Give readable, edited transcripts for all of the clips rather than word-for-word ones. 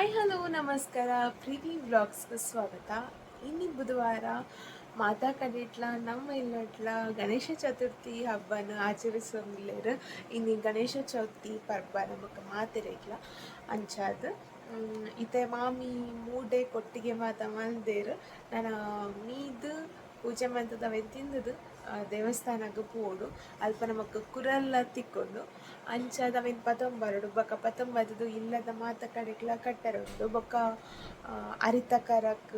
Hi, hello, ನಮಸ್ಕಾರ. ಪ್ರೀತಿ ವ್ಲಾಗ್ಸ್ಗೆ ಸ್ವಾಗತ. ಇನ್ನಿ ಬುಧವಾರ ಮಾತಾ ಕಡೆಟ್ಲ ನಮ್ಮ ಇಲ್ಲಟ್ಲ ಗಣೇಶ ಚತುರ್ಥಿ ಹಬ್ಬನ ಆಚರಿಸೋಂಗಿಲ್ಲೇರು. ಇನ್ನು ಗಣೇಶ ಚೌತಿ ಪರ್ಬ ನಮಕ್ ಮಾತೆರೆಗ್ಲ ಅಂಚಾದ್ ಇತ್ತೆ ಮಾಮಿ ಮೂಡೆ ಕೊಟ್ಟಿಗೆ ಮಾತ ಮಲ್ದೇರ್. ನನ ಮೀದ್ ಪೂಜೆ ಮಂತುದು ಅವೆನ್ ತಿಂದುದು ದೇವಸ್ಥಾನಗ್ ಪೋಡು. ಅಲ್ಪ ನಮಕ್ ಕುರಲ್ಲ ತಿಕ್ಕುಂಡು. ಅಂಚಾದ್ ಅವೆನ್ ಪತೊಂಬರೊಡು. ಬೊಕ ಪತೊಂಬತ್ತುದು ಇಲ್ಲದ ಮಾತ ಕಡೆಕ್ಲ ಕಟ್ಟರೆ ಉಂಡು. ಬೊಕ ಅರಿತ ಕರಕ್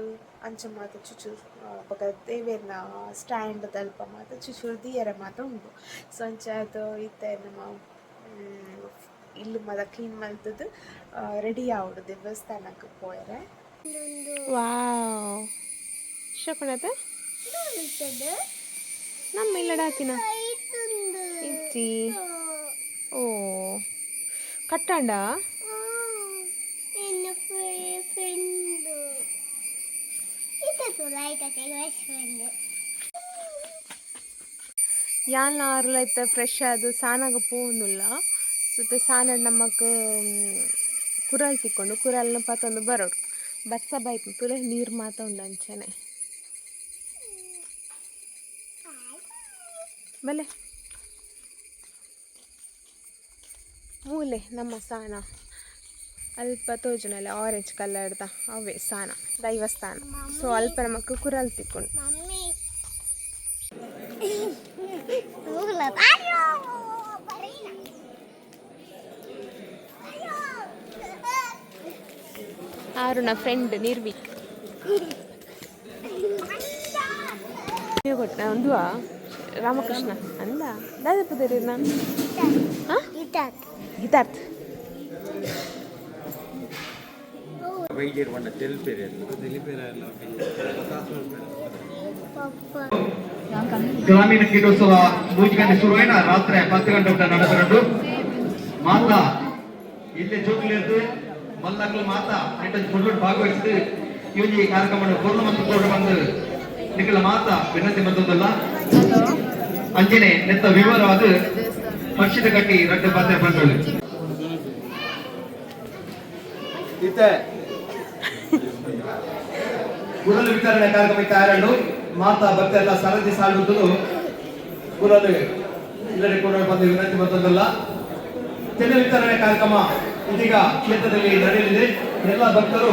ಅಂಚ ಮಾತ ಚುಚುರು ಬೊಕ ದೇವೆರ್ನ ಸ್ಟ್ಯಾಂಡ್ ದಲ್ಪ ಮಾತ ಚುಚುರು ದೀಯರೆ ಮಾತ ಉಂಡು. ಸೊ ಅಂಚಾದ್ ಇತ್ತೆ ನಮ ಇಲ್ಲ್ ಮಾತ ಕ್ಲೀನ್ ಮಲ್ತುದು ರೆಡಿ ಆವೊಡು ದೇವಸ್ಥಾನಗ್ ಪೋಯೆರೆ. ವಾವ್, ಶೋಕುಂಡತ. ನಮ್ಮ ಇಲ್ಲಡ ಹಾಕಿನ ಇಜ್ಜಿ. ಓ, ಕಟ್ಟಾಂಡ. ಯಾನ್ಲ ಆರುಲ ಇತ್ತೆ ಫ್ರೆಶ್ ಆದ್ ಸಾನಾಗ ಪೋವೊಂದುಲ್ಲ. ಸೊ ಇತ್ತೆ ಸಾನಡ್ ನಮಕ್ ಕುರಲ್ ತಿಕ್ಕೊಂಡು ಕುರಲ್ನ ಪತೊಂದು ಬರೊಡು. ಬರ್ಸ ಬೈಪು ತೂಲೆ, ನೀರು ಮಾತ ಉಂಡು ಅಂಚನೆ. ಬಲೆ ಮೂಲೆ ನಮ್ಮ ಸಾನ ಅಲ್ಪ ತೋಜುನಲ್ಲ, ಆರೆಂಜ್ ಕಲರ್ದ ಅವೇ ಸಾನ, ದೈವಸ್ಥಾನ. ಸೊ ಅಲ್ಪ ನಮಕ್ ಕುರಲ್ ತಿಕ್ಕುಂಡು. ಮಮ್ಮಿ. ಅಯ್ಯೋ, ಬರೀನ. ಅಯ್ಯೋ. ಆರುನ ಫ್ರೆಂಡ್ ನಿರ್ವಿಕ್ ಒಂದು ರಾಮಕೃಷ್ಣ ಅಂದ ದಾದ ಪುದರ್. ಹಾಂ, ಗೀತಾರ್ಥ. ವೈದ್ಯರು ಪಂಡ ತೆಲ್ಪೆರೆ. ಗ್ರಾಮೀಣ ಕ್ರೀಡೋತ್ಸವ 3 ಗಂಟೆ ಶುರುವಾಯಿನ ರಾತ್ರಿ 10 ಗಂಟೆ ಮುಟ್ಟ ನಡೆದರುಂಡು. ಮಾತಾ ಇಲ್ಲೇ ಜೋಕ್ಲೇರ್ದು ಮಲ್ಲಕ್ಲು ಮಾತಾ ನೆಟ್ಟ ಫುಲ್ ಭಾಗವಹಿಸಿದ್ದು ಈ ಒಂಜಿ ಕಾರ್ಯಕ್ರಮ ಪೂರ್ಣ ಮತ್ತು ತೋಟ ಬಂದು ನಿಕಲ ಮಾತಾ ವಿನಂತಿ ಮತ್ತೊಂದಲ್ಲ. ಅಂಚನೆ ನೆತ್ತ ವಿವರವಾದ ಹರ್ಷಿತ ಕಟ್ಟಿ ರಡ್ಡು ಪಾತ್ರ ಬಂದಳು. ಇತ್ತೆ ಕುರಲು ವಿತರಣೆ ಕಾರ್ಯಕ್ರಮ ತಯಾರಂಡು. ಮಾತಾ ಭಕ್ತರೆಲ್ಲ ಸರದಿ ಸಾಲುವುದು ಕುರಲು ಇಲ್ಲದೆ ಕೂಡ ಬಂದು ವಿನಂತಿ ಮತ್ತೊಂದಲ್ಲ. ತೆನೆ ವಿತರಣೆ ಕಾರ್ಯಕ್ರಮ ಇದೀಗ ಕ್ಷೇತ್ರದಲ್ಲಿ ನಡೆಯಲಿದೆ. ಎಲ್ಲ ಭಕ್ತರು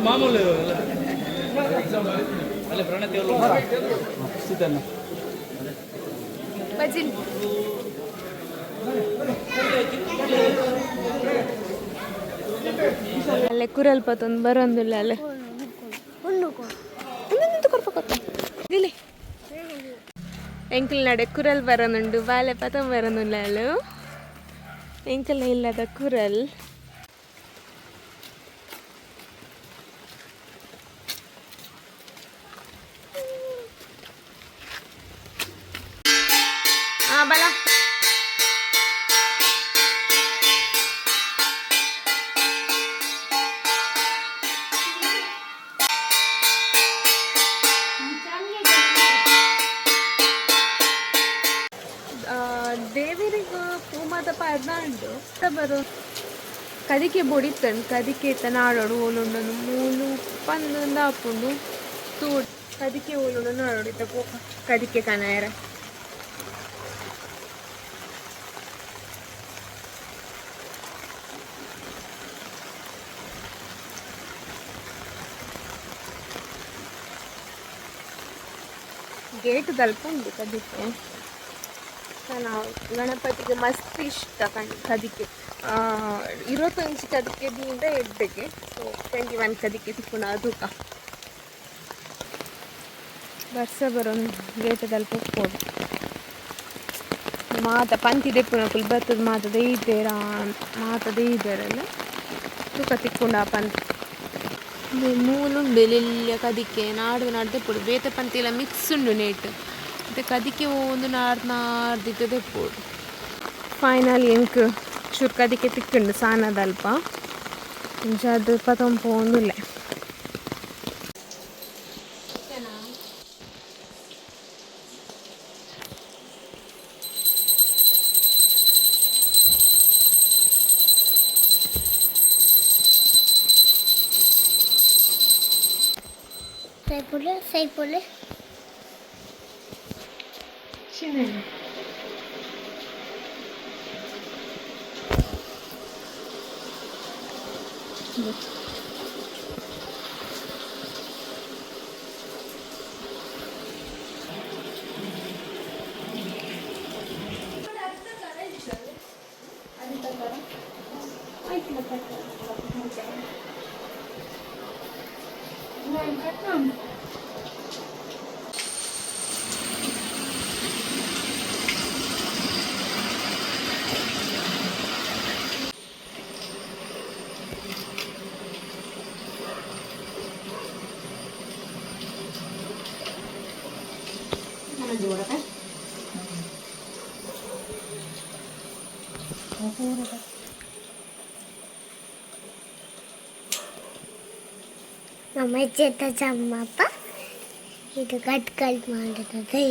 ಮಾಮೂಲು ಅಲ್ಲ, ಪ್ರಣತಿ. ಬಜಿಲ್. ಅಲ್ಲೇ ಕುರಲ್ ಪತ್ತೊಂದು ಬರೋಂದಿಲ್ಲ ಅಲ್ಲೇ. ಒಂದೊಂದು ಕೊರ್ಪ ಇಲ್ಲಿ ಎಂಕಲ್ ನಡೆ ಕುರಲ್ ಬರೋನುಂಡು. ಬಾಲೆ ಪತಂ ಬರೋನುಲ್ಲ. ಅಲ್ಲು ಎಂಕಲ್ನ ಇಲ್ಲದ ಕುರಲ್. ಆ ಬಲ. ದೇವರಿಗೆ ಪೂಮಾದ ಪಾಡ್ದ ಉಂಡು ಬರು. ಕದಿಕೆ ಬೊಡಿತ್ತಂಡು. ಕದಿಕೆ ಇತ್ತ ನಾಡೋಡು ಓಲುಂಡು ಮೂಲು ಪಂದೊಂದು ಆಪುಂಡು ತೂಡು. ಕದಿಕೆ ಓಲುಂಡು ನಾಡೋಡು. ಇತ್ತ ಪೋಕ ಕದಿಕೆ ಕನಾಯರ. ಗೇಟ್ ದಲ್ಪ ಉಂಡು ಕದಿಕೆ. ನಾವು ಗಣಪತಿಗೆ ಮಸ್ತ್ ಇಷ್ಟ ಕಣ್ ಕದಿಕೆ. 21 ಕದಿಕೆ ದಿಂದ ಎಡ್ಡೆಗೆ. ಸೊ 21 ಕದಿಕೆ ತಿಕ್ಕುನ ತೂಕ. ಬರ್ಸ ಬರೋನ್ ಗೇಟ್ ದಲ್ಪ ಪೋಡು. ಮಾತ ಪಂತಿ ದೆಪ್ಪುನಕುಲು ಬತ್ತದ ಮಾತ ದೆಯ್ತೇರ ಮಾತ ದೆಯ್ದೆರಲ್ಲ ತೂಕ ತಿಕ್ಕುಂಡ ಪಂತಿ ಮೂಲುಂಡು ಎಲ್ಯ ಕದಿಕೆ ನಾಡು ನಾಡ್ದು ದೆಪ್ಪೊಡು ಬೇತೆ ಪಂತಿಲ ಮಿಕ್ಸ್ ಉಂಡು ನೇಟ್ ಇತ್ತೆ ಕದಿಕೆ ಒಂದು ನಾಡ್ದು ನಾಡ್ದಿತ್ತು ದೆಪ್ಪೊಡು ಫೈನಲಿ ಎಂಕ್ ಚೂರು ಕದಿಕೆ ತಿಕ್ಕುಂಡು ಸಾನದಲ್ಪ ಇಂಚ ಅದು ಪತೊಂದು ಪೋವೊಂದುಲ್ಲೆ. ಸೈಪುಲು ಸೈಪುಲು. ನಮ್ಮ ಅಜ್ಜ ಚಮ್ಮಪ್ಪ ಇದು ಕಟ್ ಕಟ್ ಮಾಡುತ್ತದೆ.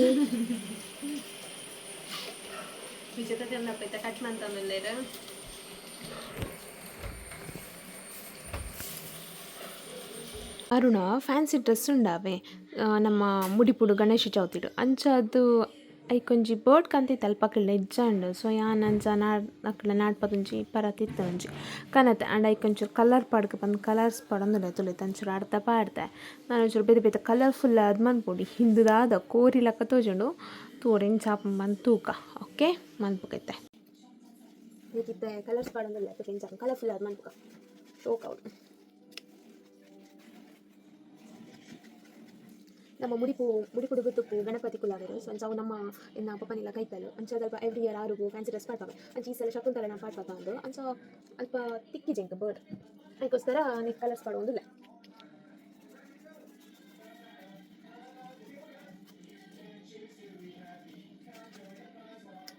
ಕಟ್ ಮಂತೊಂದುಲ್ಲೆರ್. ಅರುಣ ಫ್ಯಾನ್ಸಿ ಡ್ರೆಸ್ ಉಂಡಾವೆ ನಮ್ಮ ಮುಡಿಪುಡು ಗಣೇಶ ಚೌತಿಡು ಅಂಚಾದ್ ಐಕೊಂಜಿ ಬರ್ಡ್ ಕಂತಿತ್ತು ಅಲ್ಪ ಅಕಲ್ನ ಇಜ್ಜಾಂಡ್ ಸೊ ಯಾನ್ ಅಂಚ ನಾಡ್ ಅಕಲ್ನ ನಾಡ್ಪದೊಂಜಿ ಪರತಿತ್ತ ಒಂಜಿ ಕನತೆ ಆಂಡ ಐಕೊಂಚೂರು ಕಲರ್ ಪಾಡ್ಕ ಪಂದ್ ಕಲರ್ಸ್ ಪಾಡೊಂದುಲ್ಲೆ ತೂಲೆ ಒಂಚೂರು ಅರ್ಧ ಪಾಡ್ದೆ ನಾನ್ ಒಂಚೂರು ಬೇತೆ ಬೇತೆ ಕಲರ್ಫುಲ್ ಆದ್ ಮನ್ಪೊಡು ಹಿಂದು ದಾದ ಕೋರಿ ಲೆಕ್ಕ ತೋಜುಂಡು ತೂವೊಡು ಎಂಚ ಆಪುಂಡು ಪಂದ್ ತೂಕ ಓಕೆ ಮನ್ಪುಗೈತೆ ಇತ್ತೆ ಕಲರ್ಸ್ ಪಾಡೊಂದುಲ್ಲೆ ಎಂಚ ಕಲರ್ಫುಲ್ ಆದ್ ಮನ್ಪುಗ ಶೋಕ್ ಆವೊಡು. ನಮ್ಮ ಮುಡಿಪು ಮುಡಿಪುಡು ಗುತ್ತುಪ್ಪು ಗಣಪತಿ ಕುಲಾವೆರು ಸೊ ಅಂಚ ಅವು ನಮ್ಮ ಎನ್ನ ಪಪ್ಪನಿಲ್ಲ ಕೈತಲು ಅಂಚ ಅಲ್ಪ ಎವ್ರಿ ಇಯರ್ ಆರುಗು ಫ್ಯಾನ್ಸಿ ಡ್ರೆಸ್ ಪಾಡ್ಪಾವೆ ಅಂಚ ಈ ಸಲ ಶಕುಂತಲ ನಾನು ಪಾಡ್ಪಾಪ ಅಂದು ಅಂಚ ಅಲ್ಪ ತಿಕ್ಕಿಜೆಂಕ್ ಬರ್ಡ್ ಅದಕ್ಕೋಸ್ಕರ ನೀ ಕಲರ್ಸ್ ಪಾಡೊಂದುಲ್ಲೆ.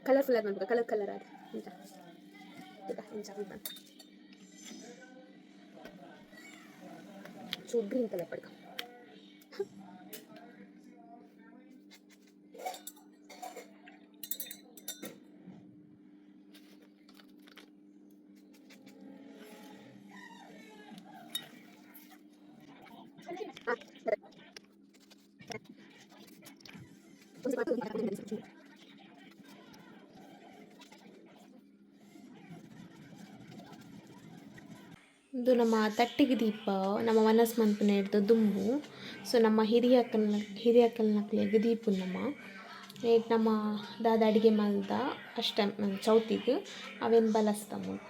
ಕಲರ್ಫುಲ್ ಆದ್ ಮನ್ಪುಗ ಕಲರ್ ಕಲರ್ ಆದ್ ಇಂಚ ತೂಕ ಇಂಚ ಪಂದ್ ಚೂರು ಗ್ರೀನ್ ಕಲರ್ ಪಡ್ಕ. ಇದು ನಮ್ಮ ತಟ್ಟಿಗೆ ದೀಪ ನಮ್ಮ ಮನಸ್ ಮನ್ಪುನ ಹಿಡ್ದು ದುಂಬು ಸೊ ನಮ್ಮ ಹಿರಿಯಕ್ಕನ ಹಿರಿಯಕ್ಕಲ್ನಕ್ಲೆಗ್ ದೀಪು ನಮ್ಮ ಏಟ್ ನಮ್ಮ ದಾದ ಅಡಿಗೆ ಮಲ್ದ ಅಷ್ಟೆ ಚೌತಿಗ್ ಅವೆನ್ ಬಲಸ್ತ ಮೂಲು.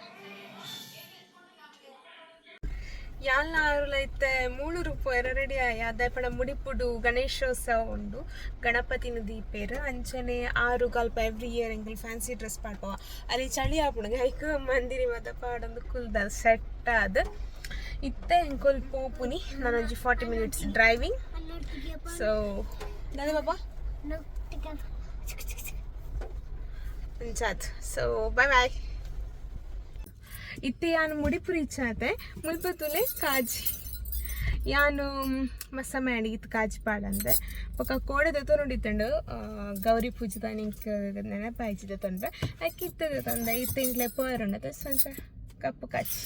ಯಾಲ್ನ ಆರುಲ ಇತ್ತೆ ಮೂಳೂರು ಪೋಯೆರೆ ರೆಡಿ ಆಯ ದಾಯೆ ಮುಡಿಪುಡು ಗಣೇಶೋತ್ಸವ ಉಂಡು ಗಣಪತಿನ ದೀಪೇರ್ ಅಂಚನೆ ಆರು ಅಲ್ಪ ಎವ್ರಿ ಇಯರ್ ಎಂಕುಲು ಫ್ಯಾನ್ಸಿ ಡ್ರೆಸ್ ಪಾಡ್ಪವ ಅಲ್ಲಿ ಚಳಿ ಆಪುಂಡು ಐಕ್ ಮಂದಿರಿ ಮಾತ ಪಾಡೊಂದು ಕುಲ್ದ ಸೆಟ್ ಆದ್ ಇತ್ತೆ ಎಂಕುಲು ಪೋಪುನಿ ನನೊಂಜಿ 40 ಮಿನಿಟ್ಸ್ ಡ್ರೈವಿಂಗ್ ಸೊ ದಾದ ಬಾಬಾ ಅಂಚಾತ್ ಸೊ ಬಾಯ್ ಬಾಯ್. ಇತ್ತೆ ಯಾನ್ ಮುಡಿಪು ರೀಚ್ ಆತೆ ಮುಲ್ಪ ತೂಲೆ ಕಾಜಿ ಯಾನು ಮಸ್ತ್ ಸಮಯ ಇತ್ತು ಕಾಜಿ ಪಾಡಂದೆ ಬೊಕ ಕೋಡೆ ದೆತೊಂದಿತ್ತುಂಡು ಗೌರಿ ಪೂಜೆದ ನಿಂಕ್ ನೆನಪಾಯ್ಜಿ ದೆತೊಂಡೆ ಐಕ್ ಇತ್ತೆ ದೆತೊಂದೆ ಇತ್ತೆ ಇಂಕ್ಲೆ ಪೋಯೆರುಂಡತೆ ಸೊ ಕಪ್ಪು ಕಾಜಿ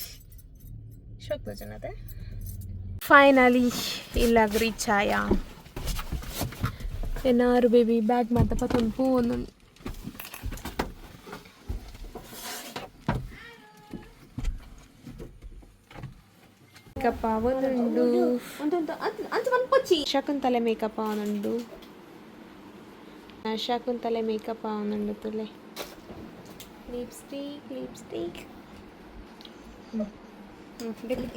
ಶೋಕ್ ತೋಜುಂಡತೆ. ಫೈನಲಿ ಇಲ್ಲಗ್ ರೀಚ್ ಆಯ ಎನ್ನಾರು ಬೇಬಿ ಬ್ಯಾಗ್ ಮಾತ ಪತೊಂದು ಪೋವೊಂದುಂಡು. ಮೇಕಪ್ ಆವೊಂದುಂಡು ಶಕುಂತಲೆ ಮೇಕಪ್ ಆವೊಂದುಂಡು ಶಕುಂತಲೆ ಮೇಕಪ್ ಆವೊಂದುಂಡು ತುಲೆ ಲಿಪ್ಸ್ಟಿಕ್ ಲಿಪ್ಸ್ಟಿಕ್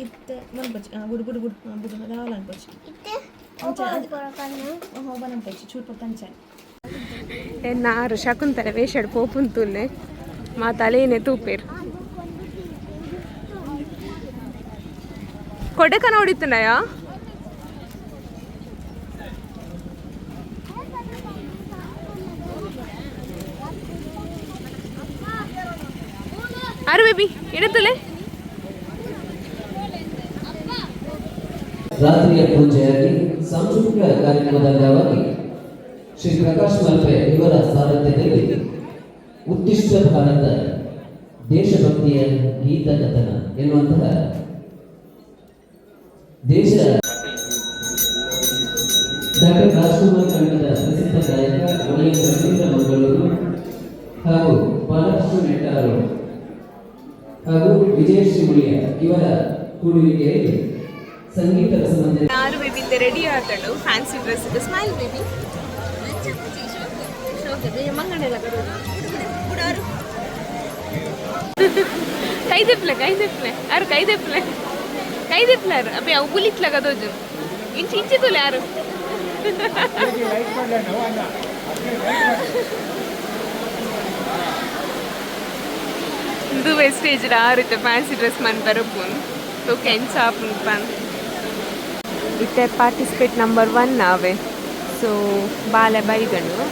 ಇತ್ತೆ ಮನ್ಪೊಚ್ಚಿ ಬುಡು ಬುಡು ಬುಡು ಬುಡು ದಾಲ ಅನ್ಪೊಚ್ಚಿ ಇತ್ತೆ ಓಪನ್ ಕೊರಕನ್ನು ಓಪನ್ ಅನ್ಪೊಚ್ಚಿ ಚೂರು ಪೊತ್ತು ಅಂಚನೆ. ಎನ್ನಾರು ಶಕುಂತಲೆ ವೇಷಡ್ ಪೋಪುಂತುಲ್ಲೆ ಮಾತಲೇನೆ ತೂಪೇರು ಕೊಡಕ ನೋಡಿತ್ತನಯ. ಆರು ಬೇಬಿ ಎಡತ್ತಲೆ. ರಾತ್ರಿಯ ಪೂಜೆಯಾಗಿ ಸಾಂಸ್ಕೃತಿಕ ಕಾರ್ಯಕ್ರಮದ ಅಂಗವಾಗಿ ಶ್ರೀ ಪ್ರಕಾಶ್ ಮಲ್ಪೆ ಇವರ ಸಾರಥ್ಯದಲ್ಲಿ ಉತ್ತಿಷ್ಟ ಭಾರತ ದೇಶಭಕ್ತಿಯ ಗೀತ ಕಥನ ಎನ್ನುವಂತಹ ದೇಶ ಡಾಕ್ಟರ್ ರಾಜ್ಕುಮಾರ್ ತಂಡದ ಪ್ರಸಿದ್ಧ ಗಾಯಕ ಒಡೆಯ ರವೀಂದ್ರ ಮಂಗಳೂರು ಹಾಗೂ ಬಾಲಕೃಷ್ಣ ನೆಟ್ಟಾರು ಹಾಗೂ ವಿಜಯಶ್ರೀ ಮುಳಿಯ ಇವರ ಕೂಡುವಿಕೆಯಲ್ಲಿ ಸಂಗೀತ ರಸಮಂಜರಿ. ಆರು ಬೇಬಿ ರೆಡಿ ಆತಳು ಫ್ಯಾನ್ಸಿ ಡ್ರೆಸ್. Smile baby. ಕೈ ದೆಪ್ಲೆ, ಕೈ ದೆಪ್ಲೆ ಆರು, ಕೈ ದೆಪ್ಲೆ, ಕೈ ದೆಪ್ಲೆ ಆರು. ಅಬ್ಬೆ, ಅವು ಬುಲಿತ್ಲಾಗ ದೋಜು. ಇಂಚಿ ಇಂಚಿ ತುಲೆ ಯಾರು. ಇದು ವೆಸ್ಟೇಜ್ ಆರುತ್ತೆ ಫ್ಯಾನ್ಸಿ ಡ್ರೆಸ್ ಮನ್ ಬರಪುನ್ ಸೊ ಕೆಂಚ ಆಪುನ್ ಪನ್. ಇತ್ತೆ ಪಾರ್ಟಿಸಿಪೇಟ್ ನಂಬರ್ 1 ಆವೆ. ಸೊ ಬಾಲೆ ಬೈದನು.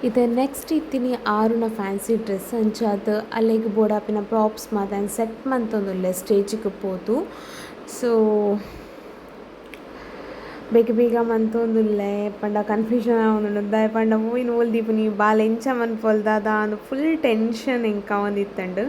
ಇತ್ತೆ ನೆಕ್ಸ್ಟ್ ಇತ್ತಿನಿ ಆರುನ ಫ್ಯಾನ್ಸಿ ಡ್ರೆಸ್ ಅಂಚಾದ್ ಅಲ್ಲೆಗ್ ಬೋಡಾಪಿನ ಪ್ರಾಪ್ಸ್ ಮಾತ ಸೆಟ್ ಮಂತೊಂದುಲ್ಲೆ ಸ್ಟೇಜಿಗೆ ಪೋದು. ಸೊ ಬೇಗ ಬೇಗ ಮಂತೊಂದುಲ್ಲೆ ಪಂಡ ಕನ್ಫ್ಯೂಷನ್ ಆವೊಂದುಂಡು. ದಾಯೆ ಪಂಡ ಹೂವಿನ ಓಲ್ ದೀಪುನಿ, ಬಾಲೆ ಎಂಚ ಮನ್ಪೊಲ್ ದಾದ ಅಂದ್ ಫುಲ್ ಟೆನ್ಷನ್ ಎಂಕ್ ಆವೊಂದಿತ್ತುಂಡು.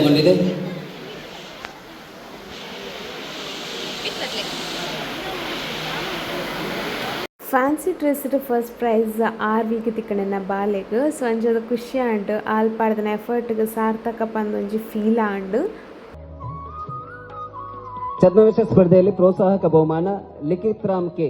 ಗೊಂಡಿದೆ. ಫ್ಯಾನ್ಸಿ ಡ್ರೆಸ್ ಫಸ್ಟ್ ಪ್ರೈಸ್ ಆರ್ವಿಗೆ ತಿಕ್ಕಣೆನ ಬಾಲೆಗ್. ಸೊ ಅಂಚದ ಖುಷಿ ಆಂಡ್, ಆಲ್ ಪಾಡ್ದನ ಎಫರ್ಟ್ಗೆ ಸಾರ್ಥಕ ಪಂದೊಂಜಿ ಫೀಲ್ ಆಂಡ್. ಛದ್ಮವೇಷ ಸ್ಪರ್ಧೆಯಲ್ಲಿ ಪ್ರೋತ್ಸಾಹಕ ಬಹುಮಾನ Likhith Ram K.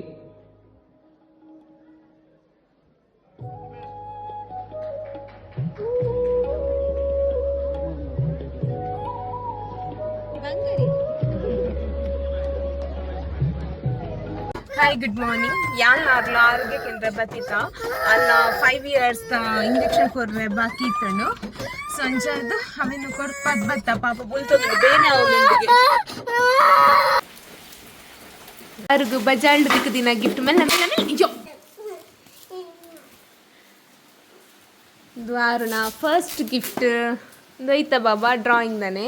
Hi, good morning. ಯಾನ್ ಆರ್ಲ ಆರೋಗ್ಯ ಕೇಂದ್ರ ಬತ್ತಿತ್ತ. ಅಲ್ಲ 5 ಇಯರ್ಸ್ ಇಂಜೆಕ್ಷನ್ ಕೊರ್ರೆ ಬಾಕಿ ಇತ್ತಂಡು. ಸೊ ಅಂಚಾದ್ ಅವೆನ್ ಕೊರ್ಪದ್ ಬತ್ತ. ಪಾಪ ಬುಲ್ತೊಂದುಂಡು, ಬೇನೆ ಆವೊಂದುಂಡು. ಅರುಗು ಬಜಾಲ್ಡ್ ದಿನ ಗಿಫ್ಟ್. ಮೆಲ್ಲ ಮೆಲ್ಲ ಮೆಲ್ಲ. ಅಯ್ಯೋ, ಇದು ಆರುನ ಫಸ್ಟ್ ಗಿಫ್ಟ್. ಇದು ಐತ ಬಾಬಾ ಡ್ರಾಯಿಂಗ್ ತಾನೆ.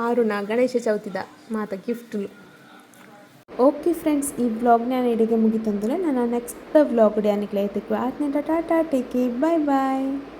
ಆರುನ ಗಣೇಶ ಚೌತಿದ ಮಾತ ಗಿಫ್ಟ್ಲು. ಓಕೆ ಫ್ರೆಂಡ್ಸ್, ಈ ವ್ಲಾಗ್ ನಾನು ಇಡೆಗೆ ಮುಗಿತಂದ್ರೆ. ನನ್ನ ನೆಕ್ಸ್ಟ್ ವ್ಲಾಗ್ ಯಾನಿಕ್ಲೆ ತಿಕ್ಕು. ಆತ್ನೇಟ ಟಾಟಾ, ಟೇಕ್, ಬಾಯ್ ಬಾಯ್.